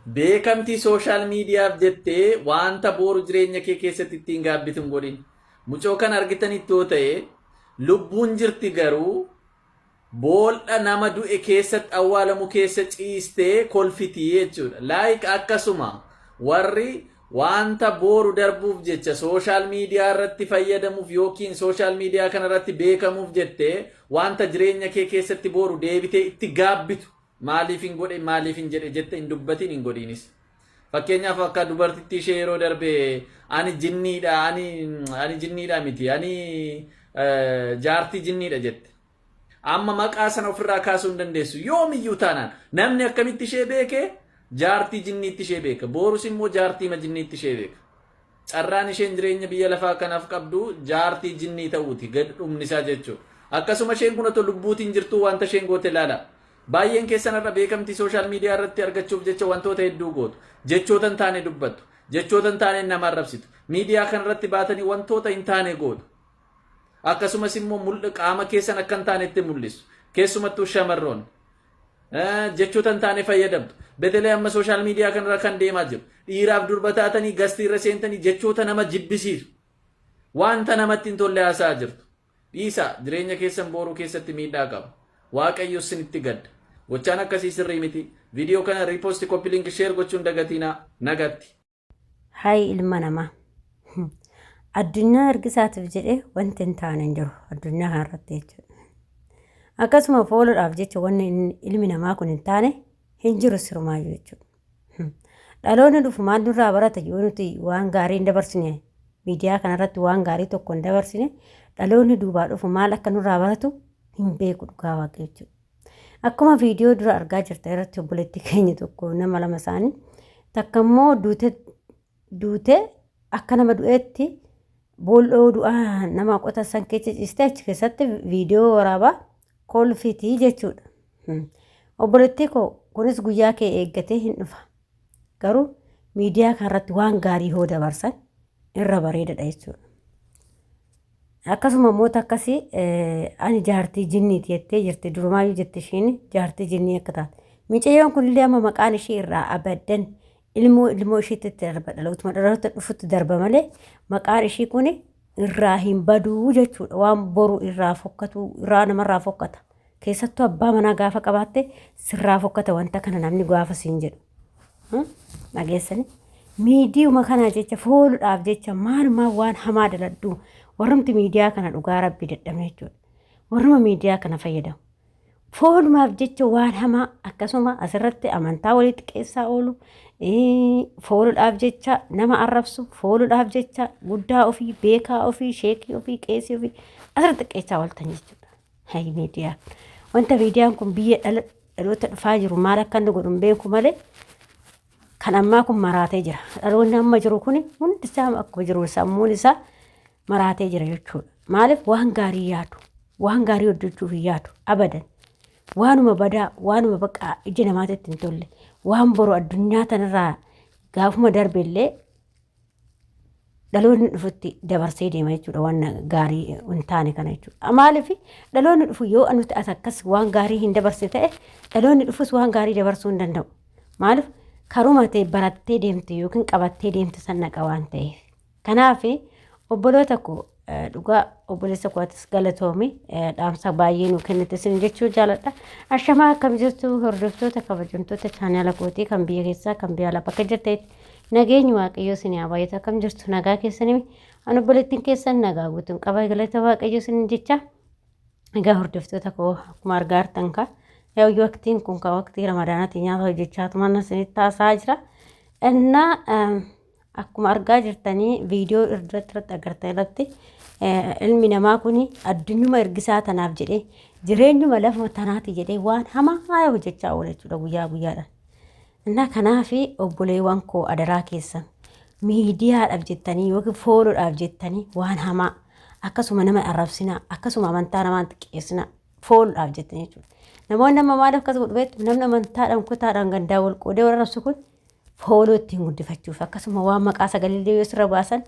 Beekamtii social mediaf jettee wanta booru jireenya kee keessatti ittiin gaabbitu hin godhin. Mucoo kan argitanitti yoo ta'e lubbuun jirti garuu boolla nama du'e keessatti awwaalamu keessa ciistee kolfitii jechuudha. Like akkasuma warri wanta booru darbuuf jecha social media irratti fayyadamuuf yookiin social media kana irratti beekamuuf jettee wanta jireenya kee keessatti booru deebitee itti gaabbitu maaliif hin godhe, maaliif hin jedhe jette hin dubbatin, hin godhinis. Fakkeenyaaf akka dubartittii ishee yeroo darbe ani jinniidha, ani jinniidha miti, ani jaartii jinniidha jette. Amma maqaa sana ofirraa kaasuu hin dandeessu. Yoomiyyuu taanaan namni akkamitti ishee beeke? Jaartii jinniitti ishee beeka. Boorus immoo jaartii jinniitti ishee beeka. Carraan isheen jireenya biyya lafaa kanaaf qabdu jaartii jinnii ta'uuti gad dhumni isaa jechuudha. Akkasuma isheen kun otoo lubbuutiin jirtuu wanta isheen goote ilaala. Baay'een keessan har'a beekamtii social media irratti argachuuf jecha wantoota hedduu gootu. Jechoota hin taane dubbattu. Jechoota hin taane nama arrabsitu. Miidiyaa kanarratti baatanii wantoota hin taane gootu. Akkasumas immoo qaama keessan akka hin taanetti mul'isu. Keessumattuu shamarroonni. Jechoota hin taane fayyadamtu. Betelee amma social media kanarra kan deemaa jiru. Dhiiraaf durba taatanii guestii irra seentanii jechoota nama jibbisiisu. Wanta namatti hin tolle haasa'aa jirtu. Dhiisaa, jireenya keessan booruu keessatti miidhaa qaba. Waaqayyo isinitti gadda. Gochaan akkasii sirrii miti. Viidiyoo kana repost, copy link, share gochuun dagatiinaa. Nagatti. Hayi ilma namaa. Addunyaa ergisaatiif jedhee wanti hin taane hin jiru addunyaa kanarratti jechuudha. Akkasuma fooluudhaaf jecha wanni ilmi namaa kun hin taane hin jiru sirumaayyuu jechuudha. Dhaloonni dhufu maal nurraa barata yoo nuti waan gaarii hin dabarsine, miidiyaa kanarratti waan gaarii tokko hin dabarsine, dhaloonni duubaa dhufu maal akka nurraa baratu hin beeku dhugaa waaqa jechuudha. Akkuma viidiyoo dura argaa jirta irratti obboleetti keenya tokko nama lama isaanii takka immoo duute duute akka nama du'eetti boolloo du'aa nama qotan san keessa ciistee achi keessatti viidiyoo waraabaa kolfitii jechuudha. Obboleettii koo, kunis guyyaa kee eeggatee hin dhufa. Garuu miidiyaa kanarratti waan gaarii hoo dabarsan irra bareedadha jechuudha. Akkasuma immoo akkasii ani jaartii jinniiti jettee jirti, durumaayyuu jette ishiin jaartii jinnii akka taate. Micayyoon kunillee amma maqaan ishii irraa abaddan ilmoo ilmoo ishiitti itti darba, dhalootuma dhaloota dhufutti darba malee maqaan ishii kun irraa hin baduu jechuudha. Waan boru irraa fokkatu irraa namarraa fokkata. Keessattuu abbaa manaa gaafa qabaatte sirraa fokkata wanta kana namni gaafa siin jedhu. Dhageessani? Miidiyuma kanaa jecha fooluudhaaf jecha maalumaa waan hamaa daladhu warrumti miidiyaa kana dhugaa rabbii dadhabne jechuudha. Warruma miidiyaa kana fayyadamu. Foolumaaf jecha waan hamaa akkasuma asirratti amantaa walitti qeessaa oolu, fooluudhaaf jecha nama arrabsu, fooluudhaaf jecha guddaa ofii, beekaa ofii, sheekii ofii, qeesii ofii asirratti qeessaa ooltan jechuudha. Hay miidiyaa. Wanta miidiyaan kun biyya dhaloota dhufaa jiru maal akka inni godhu hin beeku malee kan ammaa kun maraatee jira. Dhaloonni amma jiru kun hundi isaa akkuma jiru sammuun isaa maraatee jira jechuudha. Maaliif waan gaarii yaadu, waan gaarii hojjechuuf hin yaadu abadan. Waanuma badaa, waanuma bakka ija namaatti hin tolle, waan boru addunyaa tanarraa gaafuma darbe illee dhaloonni dhufutti dabarsee deema jechuudha waan gaarii hin taane kana jechuudha. Maaliif dhaloonni dhufu yoo nuti as akkas waan gaarii hin dabarsine ta'e dhaloonni dhufus waan gaarii dabarsuu hin danda'u. Maaliif karuma ta'e barattee deemte yookiin qabattee deemte san naqa waan ta'eef. Kanaaf obboloota koo, dhugaa obboleessa koo, atis galatoomi, dhaamsa baay'ee nu kennite isin jechuu jaaladha. Ashamaa, akkam jirtu hordoftoota kabajamtoota chaanala kootii kan biyya keessaa kan biyya alaa bakka jirtanitti? Nageenyi waaqayyoo isin haa baay'atu. Akkam jirtu, nagaa keessanii? Ani obboleettiin keessan nagaa guutuun qaba, galata waaqayyoo isin jecha. Egaa hordoftoota koo, akkuma argaa jirtan ka yaa waqtiin kun ka waqtii ramadaanaatti nyaata hojjechaa tuman isinitti taasisaa jira. Innaa akkuma argaa jirtanii viidiyoo irratti agartan irratti ilmi namaa kun addunyuma ergisaa tanaaf jedhee, jireenyuma lafa tanaati jedhee waan hamaa hojjechaa oola jechuudha guyyaa guyyaadhaan. Innaa kanaaf obboleewwan koo, adaraa keessan, miidiyaadhaaf jettanii yookiin fooluudhaaf jettanii waan hamaa akkasuma nama arrabsinaa, akkasuma amantaa namaa xiqqeessinaa fooluudhaaf jettanii jechuudha. Namoonni amma maal akkas godhu beektu? Namni amantaadhaan, kutaadhaan, gandaa wal qoodee wal arrabsu kun follow ittiin guddifachuuf, akkasuma waan maqaa sagalee yoo sirra baasan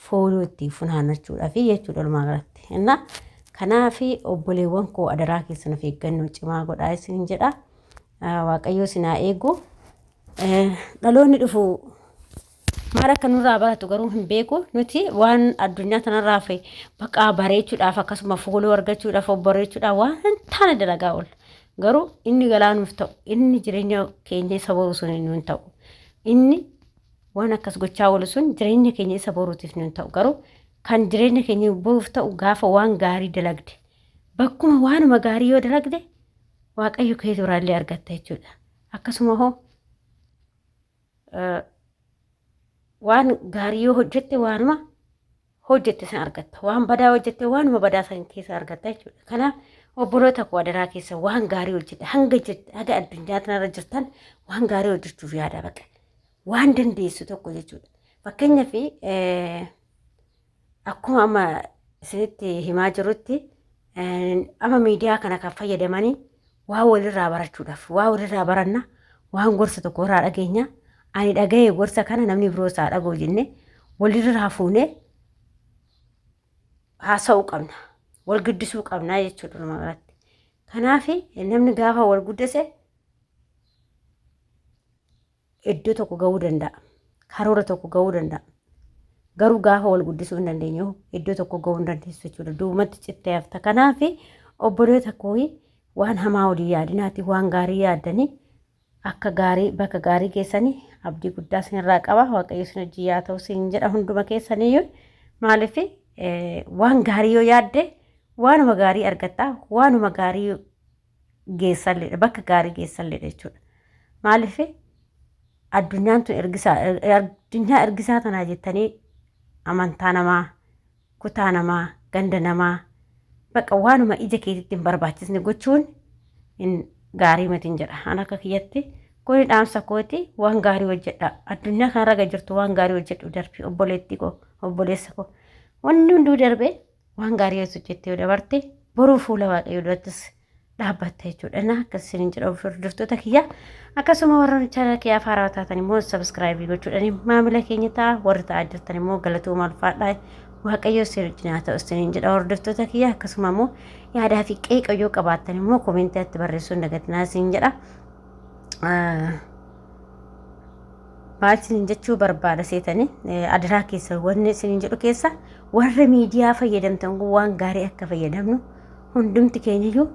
follow ittiin funaannachuudhaaf jechuudha walumaa galatti. Innaa kanaaf obboleewwan koo, adaraa keessan, of eeggannoo cimaa godhaa isin jedha. Waaqayyoo isin haa eegu. Dhaloonni dhufu maal akka nurraa baratu garuu hin beeku. Nuti waan addunyaa tanarraa fi baqaa bareechuudhaaf akkasuma fuuluu argachuudhaaf obbareechuudhaaf waan hin taane dalagaa oolla. Garuu inni galaa nuuf ta'u, inni jireenya keenya isa boru sun nuun ta'u. Inni waan akkas gochaa oolu sun jireenya keenya isa boruutiif nuun ta'u. Garuu kan jireenya keenya boruuf ta'u gaafa waan gaarii dalagde, bakkuma waanuma gaarii yoo dalagde, Waaqayyo kee duraallee argatta jechuudha. Akkasuma hoo waan gaarii yoo hojjette waanuma hojjette san argatta. Waan badaa hojjette waanuma badaa san keessa argatta jechuudha. Kanaaf obboloota koo, adaraa keessa waan gaarii hojjedha. Hanga haga addunyaa kanarra jirtan waan gaarii hojjechuuf yaada baqa. Waan dandeessu tokko jechuudha. Fakkeenyaaf, akkuma amma isinitti himaa jirutti, amma miidiyaa kana kan fayyadamanii waa walirraa barachuudhaaf, waa walirraa baranna, waan gorsa tokko irraa dhageenya, ani dhaga'e gorsa kana namni biroo isaa dhaga'u jenne walirraa fuunee haasa'uu qabna, wal guddisuu qabna jechuudha walumaa galatti. Kanaaf namni gaafa wal guddise iddoo tokko ga'uu danda'a, karoora tokko ga'uu danda'a. Garuu gaafa wal guddisuu hin dandeenye iddoo tokko ga'uu hin dandeessu jechuudha. Duubatti cittee hafta. Kanaaf obboloota koo, waan hamaa walii yaadinaati, waan gaarii yaaddanii akka gaarii bakka gaarii geessanii abdii guddaa isinirraa qaba. Waaqayyo isin hojii yaa ta'u isin jedha hunduma keessaniyyuu. Maaliif, waan gaarii yoo yaadde waanuma gaarii argatta, waanuma gaarii geessalleedha, bakka gaarii geessalleedha jechuudha. Maaliif, addunyaan tun ergisaa, addunyaa ergisaa tanaa jettanii amantaa namaa, kutaa namaa, ganda namaa, bakka waanuma ija keetitti hin barbaachisne gochuun hin gaarii mitiin jedha. An akka kiyyatti kuni dhaamsa kooti, waan gaarii hojjedha. Addunyaa kanarra gad jirtu waan gaarii hojjedhu darbi, obboleettii koo, obboleessa koo. Wanni hunduu darbee waan gaarii hojjettee yoo dabarte boruu fuula Waaqayyoo durattis dhaabbatta jechuudha. Na akkas isiniin jedha hordoftoota kiyya. Akkasuma warra channel kiyyaa haarawaa taatan immoo subscribe gochuudhaan maamila keenya ta'a. Warri ta'aa jirtan immoo galatooma, ulfaadhaa. Waaqayyo isin wajjin haa ta'u isiniin jedha hordoftoota kiyya. Akkasuma immoo yaadaa fi qeeqa yoo qabaattan immoo commentiitti barreessuu hin dagatinaa isiniin jedha. Maal isiniin jechuu barbaada seetanii, adaraa keessa wanni isiniin jedhu keessa warra miidiyaa fayyadamtan kun waan gaarii akka fayyadamnu, hundumti keenyayyuu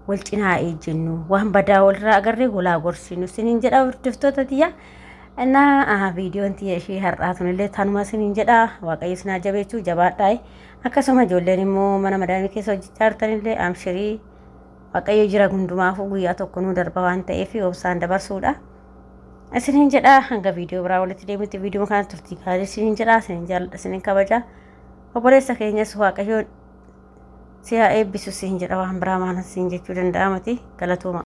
wal cinaa ejjennu, waan badaa walirraa agarree walaa gorsinu isiniin jedha hordoftoota tiyya. Innaa viidiyoon tiyya ishee har'aa tunillee tanuma isiniin jedha. Waaqayyo isin haa jabeessuu, jabaadhaa. Akkasuma ijoolleen immoo mana madaamii keessa hojjechaa jirtanillee amshirii, Waaqayyo jira hundumaafuu, guyyaa tokko nuu darba waan ta'eef obsaan dabarsuudha. Isiniin jedha, hanga viidiyoo biraa walitti deemutti viidiyoo kana turtii gaarii isiniin jedha, isiniin jaalladha, isiniin kabaja. Obboleessa keenyas Waaqayyoon si haa eebbisu siin jedha, waan biraa maal siin jechuu danda'amati, galatooma.